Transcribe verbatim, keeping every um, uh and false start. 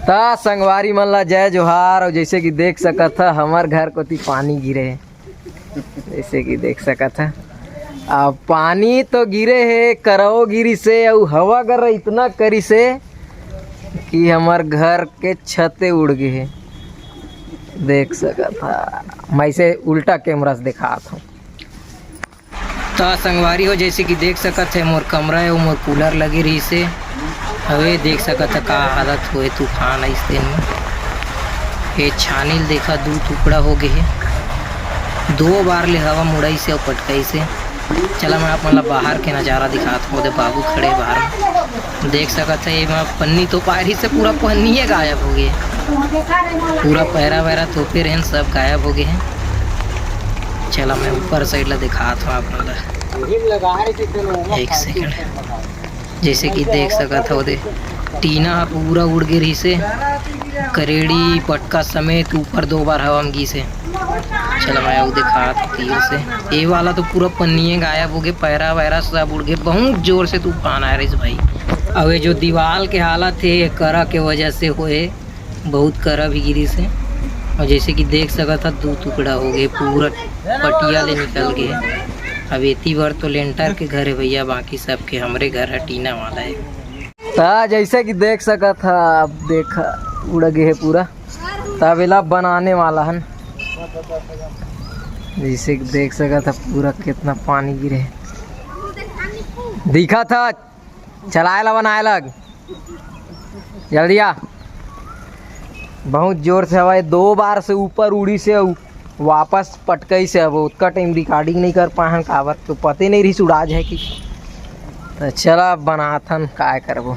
त संगवारी मन ला जय जोहार। अउ जइसे कि देख सकत ह, हमर घर कोती पानी गिरे हे। जइसे कि देख सकत ह, अब पानी तो गिरे हे, करव गिरिस हे, अउ हवा गर्रा इतना करिस हे कि हमर घर के छते उड़ गे हे। देख सकत ह, मैं इसे उल्टा कैमरा से देखात हूँ। त संगवारी हो, जइसे कि देख सकत हे, मोर कमरा हे, मोर कूलर लगे रहिस हे। अउ ए देख सकत ह, का हालत होए तूफान आइस तेन में। ए छानी ल देखा, दू टुकड़ा हो गे हे। दो बार ले हवा म उड़ाइस हे अउ पटकाइस हे। चला, मैं आप मन ला बाहर के नजारा दिखात हूँ। ओदे बाबू खड़े बाहर में, देख सकत ह, एमा पन्नी तो पारी से पूरा पन्नी हे गायब हो गे। पूरा पैरा वैरा थोपे रहेन, सब गायब हो गे हे। चला, मैं ऊपर साइड ला दिखात हूँ आप मन ला। एक सेकंड। जइसे कि देख सकत हव, ओदे टीना ह पूरा उड़ गे रहिस हे, करेड़ी पटका समेत ऊपर दो बार हवा म गिस हे। चला, मैं अउ दिखात हूँ तीर से। ए वाला तो पूरा पन्निये गायब हो गे, पैरा वैरा सब उड़ गे, बहुत जोर से तूफान आए रहिस भाई। अउ ए जो दीवाल के हालत हे, करा के वजह से होए, बहुत करा भी गिरिस हे। अउ जइसे कि देख सकत ह, दू टुकड़ा हो गे, पूरा पटिया ले निकल गे। अब एती बर तो लेंटर के घर हे भैया, बाकी सबके हमरे घर ह टीना वाला हे। त जइसे कि देख सकत ह, अब देख, उड़ गे हे पूरा। त अब एला बनाने वाला हन। जइसे कि देख सकत ह, पूरा कितना पानी गिरे हे। दिखत ह, चलाए ला बनाए लग। जल्दी आ। बहुत जोर से हवा हे, दो बार से ऊपर उड़िस हे, अउ वापस पटकाइस हे। अब ओतका टाइम रिकॉर्डिंग नइ कर पाए हन, काबर तो पते नइ रहिस उड़ा जाए कि। त चला, अब बनाथन, काय करबो।